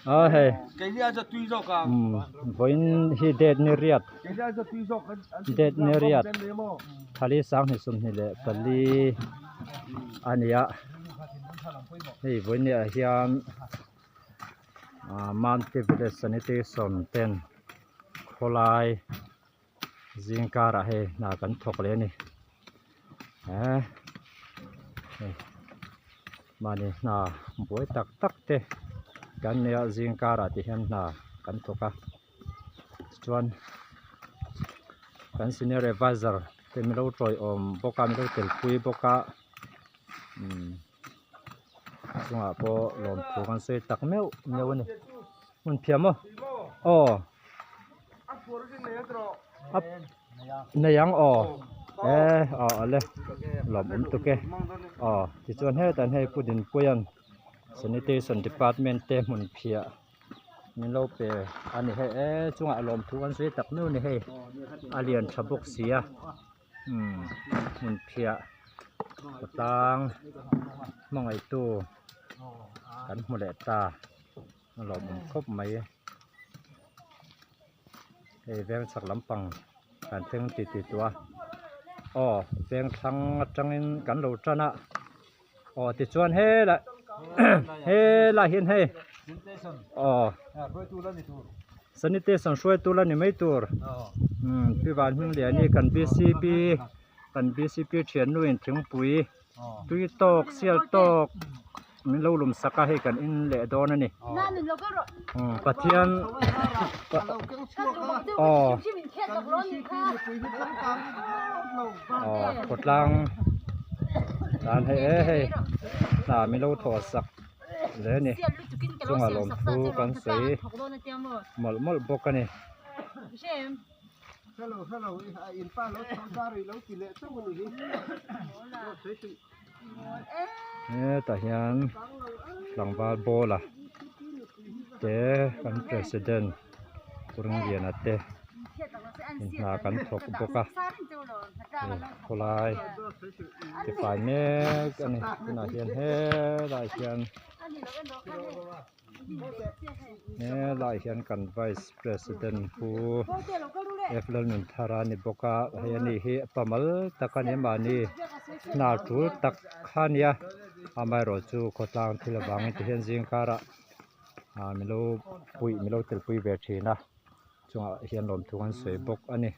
A hei vawiin hi date ni riat date ni riat thali sanghnih sawmhnih leh pali a ni a hei vawiin ni ah hian ah Mount Village Sanitation ten khawlai zing karah hei hna kan thawk leh a ni eh hei mahni hna buai tak tak te kan nei a zing karah ti hian hna kan thawk a tichuan kan senior advisor te min lo tawiawm bawk a min lo telpui bawk a umm chungah pawh lawmthu kan sawi tak meuh meuh a ni hmun phiah maw aw nei ang aw e aw ale lawmawm tuk e aw tichuan hetah hian hei pu Dinpuia'n sanitation department te hmun phiah min lo pe a ni hei e chungah lawmthu kan sawi tak meuh a ni hei a lian tha bawk si a umm hmun phiah khawtlang hmangaihtu kan hmu leh ta. A lawmawm khawp mai hei veng chhak lampang kan thleng ti ti tawh a aw veng thlang atangin kan lo tan a aw tichuan helai helai hian hei aw sanitation hruaitu la ni mai tur umm pi van hming lian hi kan bcp kan bcp thiannu in thingpui tui tawk sial tawk. Min lo lum sak a hei kan in leh dawn a ni Pathian aw aw khawtlang tan hei e hei hna min lo thawh sak hle a ni chungah lawmthu kan sawi mawlh mawlh bawk a ni. Hetah hian tlangval ball a te kan president Ringliana te hna kan thawk bawk a khawlai tifai mek a ni tunah hian helaiah hian. Helaiah hian kan vice president pu F Lalnunthara a ni bawk a hei ani hi pamal tak a ni mahni hna tul tak kha a nia amaherawh chu khawtlang thil avangin ti hian zing karah ah min lo puih min lo telpui ve thin a chungah hian lawmthu an sawi bawk a ni.